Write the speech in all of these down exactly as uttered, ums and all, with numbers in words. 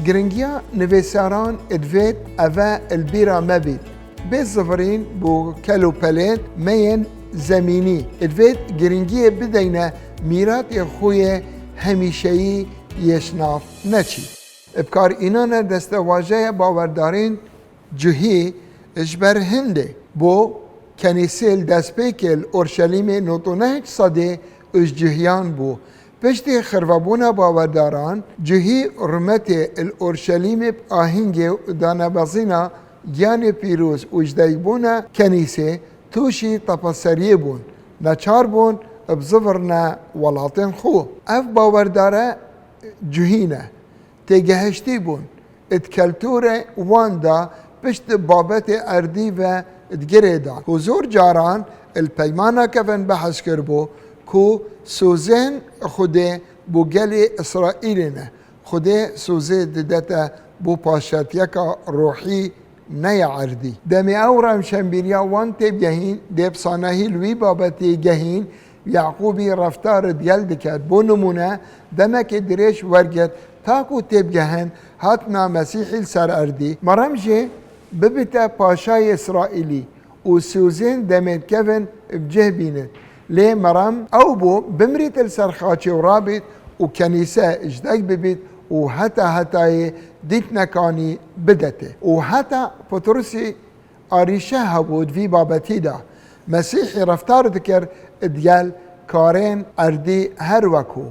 Giringiya nivîsaran divêt eve li bîra me bît. Bê zivirîn bo kel û pelên me yên zemînî, divêt giringiyê bideyne mîratê xwe yê hemîşeyî yê ji nav neçî. Bi kar înane destewajeya bawerdarên cihî ji ber hindê bo kenîsê li destpêkê li Orşelîmê nod û neh sedî ji cihiyan bû. Piştî xirvebûna bawerdaran, cihî rûmetê li Orşelîmê bi ahîngê û danebezîna giyanê pîroz û ji dayikbûna kenîsê tûşî tepeseriyê bûn. Neçar bûn bizivirne welatên xwe. Ev bawerdare cihî ne. Têgehiştî bûn. Di keltûrê wan de pişt babetê erdî ve di girê de ku zor caran li peymana kevin behs kiribû ku sozên Xwedê bo gelê Îsraîlê ne. Xwedê sozê didete bo paşatiyeka ruhî, ne ya erdî. Demê ew rewşenbîriya wan têbigehîn, dê bi sanahî li wî babetê gehîn, Yaqûbî reftar digel diket. Bo nimûne, demekê dirêj wergirt, ta ku têbigehin hatina Mesîhî li ser erdî. Merem jê bibite paşayê Îsraîlî û sozên demê kevin bi cih bînin. Lê Merem ew bû, bimirît li ser xaçê û rabît û kenîse ji dayik bibît û heta hetayê dît nekanî bidetê. Û heta Petrusî arîşe hebû di vî babetî de. Mesîhî reftar dikir digel karên erdî her wekû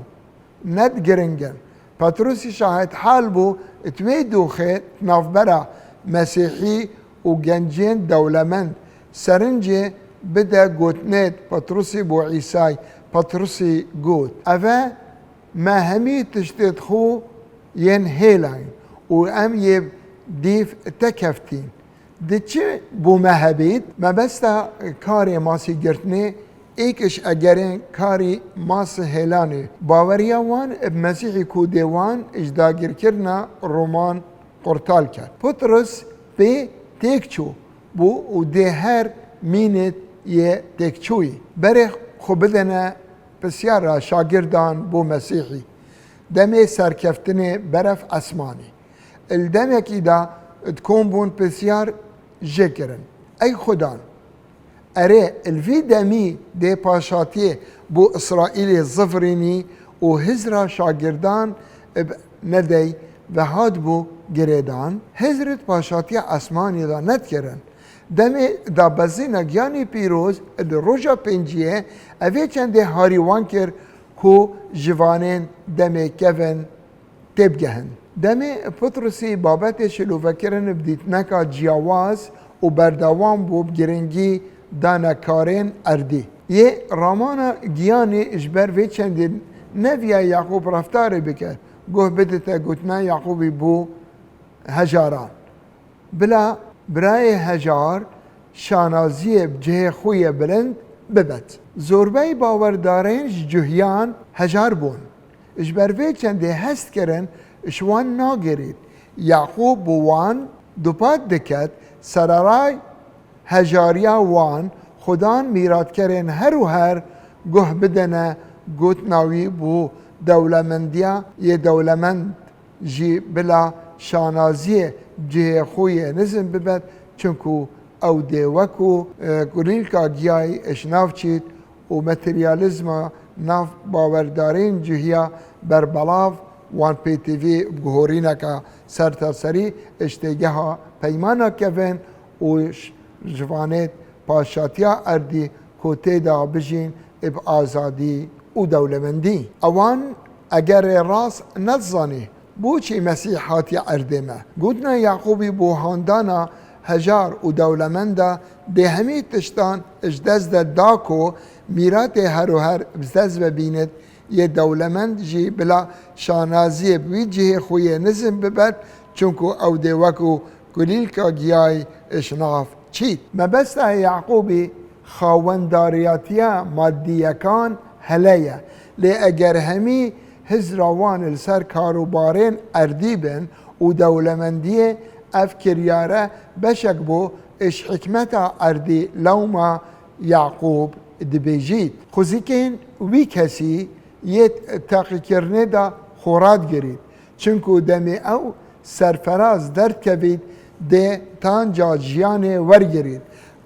ne giring in. Petrusî şahid hal bû, di wê doxê di navbera Mesîhî û gencên dewlemend serincê bide gotinê Petrusî bo Îsay. Petrusî got, Eve me hemî tiştê xwe yên hêlayîn û em yê dîv te keftîn. Di çi bo me hebît? Mebesta karê masî girtinê êk ji egerên karî masî hêlanê. Baweriya wan bi Mesîhî ku dê wan ji dagirkirina Roman qurtal ket. Petrus pê têk çû bû û dê her mînit yê têkçûyî. Berê xwe bidene pisyara şagirdan bo Mesîhî. Demê serkeftinê beref esmanî. Li demekî de di kom bûn pisyar jê kirin. Ey Xudan, erê, li vî demî dê paşatiyê bo Îsraîlê zivirînî û hizra şagirdan bi nedey ve hatibû girêdan? Hizr di paşatiya esmanî de nedikirin. Demê dabezîna giyanê pîroz di roja pênciyê evê çendê harî wan kir ku ji vanên demê kevin têbigehin. Demê Petrusî babetê şilovekirin bi dîtineka ciyawaz û berdewam bû bi giringî dane karên erdî. Yê ramana giyanê ji ber vê çendê neviya Yaqûb reftarê bike, guh bidite gotina Yaqûbî bo hejaran. Bila birayê hejar şanaziyê bi cihê xwe yê bilind bibet. Zorbey bawerdarên ji cuhiyan hejar bûn. Ji ber vê çendê hest kirin ji wan nagirît. Yaqûb bi wan dupat diket, sereray hejariya wan, Xudan mîratkerên her û her guh bidene gotina wî bo dewlemendiya yê dewlemend jî bila şanaziyê cihê xwe yê nizm bibet, çunku ew dê wekû, e, kulîlka giyayî ji nav çît û materyalîzma nav bawerdarên cihiya berbelav wan pêtivî bi guhorîneka sertaserî ji têgeha peymana kevin û ji, ji vanê paşatiya erdî ku tê de bijîn bi azadî û dewlemendî. Ewan egerê rast nedizanî, boçî Mesîh hatiye erdê me? Gotina Yaqûbî bo handana hejar û dewlemenda dê hemî tiştan ji dest de da ku mîratê her û her bi dest ve bînit, yê dewlemend jî bila şanaziyê bi wî cihê xwe yê nizm bibet, çunku ew dê wekû kulîlka giyayî ji nav çît. Mebesta Yaqûbî xawendariyatiya maddiyekan hele ye, lê eger hemî hizra wan li ser karûbarên erdî bin û dewlemendiyê, ev kiryare beşek bû ji hikmeta erdî lewma Yaqûb dibêjît. Xwezikên wî kesî yê teqîkirinê de xwe radigirît. Çunku demê ew serferaz derdkevît dê tanca jiyanê wergirît.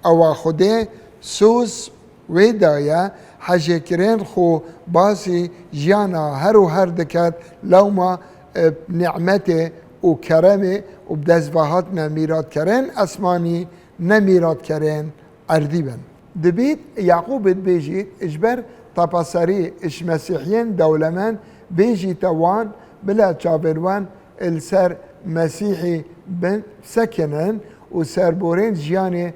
Ewa Xwedê soz wê daye hejêkirên xwe basî jiyana her û her diket, lewma, e, nîmetê û keremê û bi dest ve hatine mîratkerên esmanî, ne mîratkerên erdî bin. Dibît Yaqûb dibêjît, ji ber tepaserî ji Mesîhiyên dewlemend bêjîte wan, bila çavên wan li ser Mesîhî bin sekinin û serborên jiyanê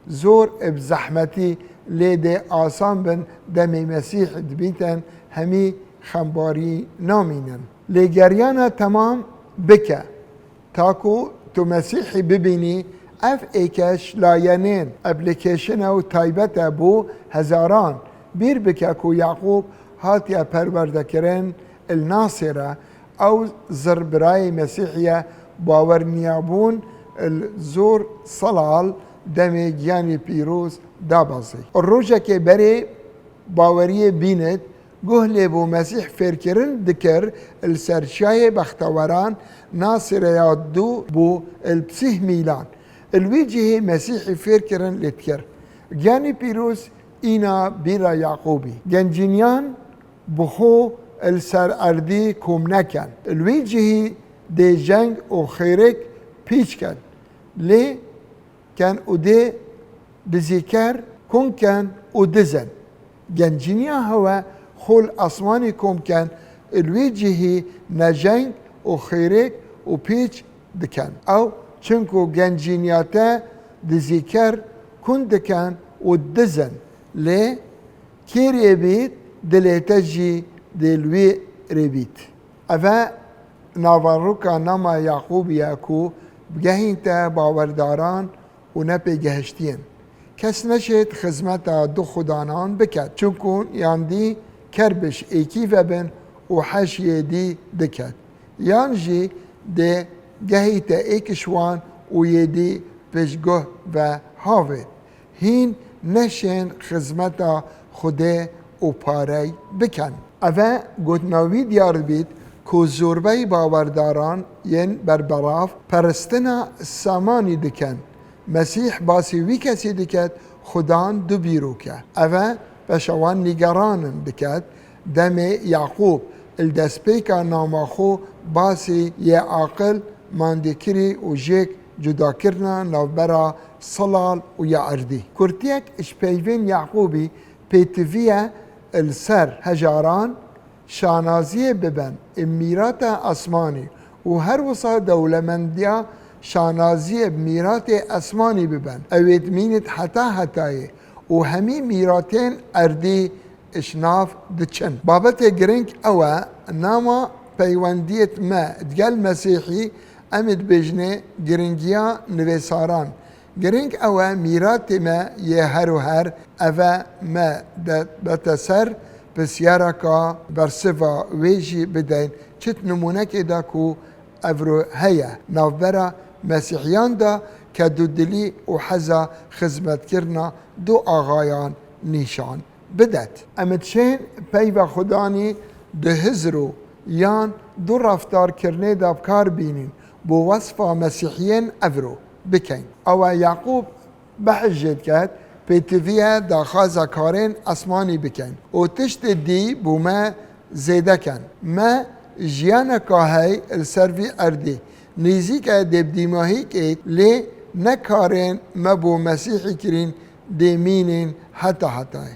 zor ê bi zehmetî lê dê asan bin, demê Mesîh dibîtin hemî xembarî namînin. Lê geriyana temam bike. Ta ku tu Mesîhî bibînî, ev êkeş layenên, ev lêkêşine û taybet e bo hezaran. Bîr bike ku Yaqûb hatiye perwerdekirin li Nasêre, ew zirbirayê Mesîhî ye, bawer niyabûn li zor selal demê Giyanî Pîroz dabezî. Rojekê berê baweriyê bînit, guh lê bo Mesîh fêrkirin dikir li ser çiyayê bexteweran Nasêre ya du bû li Psîh Mîlan. Li wî cihê Mesîhî fêrkirin lê dikir. Giyanî Pîroz îna bîra Yaqûbî. Gencîniyan bi xwe li ser erdî kom neken. Li wî cihî dê jeng û xêrêk pîç ken. Lê ken û dê dizîker kun ken û dizin. Gencîniya hewe xwe li esmanî kom ken, li wî cihî ne jeng û xêrêk û pîç diken. Ew, çinku gencîniya te dizîker kun diken û dizin. Lê kêrê bît, dilê te jî dê li wî rê bît. Ev e naveroka nama Yaqûbî ye ku bigehînte bawerdaran û ne pêgehiştiyên. Kes neşêt xizmeta du xudanan biket, çunku yan dî ker bi ji êkî ve bin û heş yê dî diket. Yan jî dê gehîte êk ji wan û yê dî piştguh ve havêt. Hîn neşên xizmeta Xwedê û parey bikin. Ev e gotina wî diyar dibît ku zorbey bawerdaran yên berbelav peristina samanî dikin. Mesîh basî wî kesî diket, xudan du bîrok e. Ev e peşewan nîgeranin diket, demê Yaqûb li destpêka nama xwe basî yê aqil, mandîkirî û jêk cudakirina navbera silal û ya erdî. Kurtiyek ji peyvên Yaqûbî pêtiviye li ser hejaran şanaziyê bibin ê mîrata esmanî û her wisa dewlemendiya şanaziyê bi mîratê esmanî bibin. Ew ê dimînit heta hetayê û hemî mîratên erdî ji nav diçin. Babetê giring ew e, nama peywendiyêt me digel Mesîhî, em ê dibêjinê giringiya nivîsaran. Giring ew e, mîratê me yê her û her, ev e me de bete ser, pisyareka bersiva wê jî bideyn, çi nimûnekê de ku evro heye, navbera Mesîhiyan de ke dudilî û heza xizmetkirina du axayan nîşan bidet. Em dişên peyva xudanî di hizr û yan du reftarkirinê de bi kar bînin, bo wesfa Mesîhiyên evro bikin. Ew e Yaqûb behs jê diket, pêtiviye daxwaza karên esmanî bikin û tiştê dî bo me zêde ken. Me jiyaneka hey li ser vî erdî, nêzîk e dê bi dîmahî kêt, lê ne karên me bo Mesîhî kirîn dê mînin heta hetayê.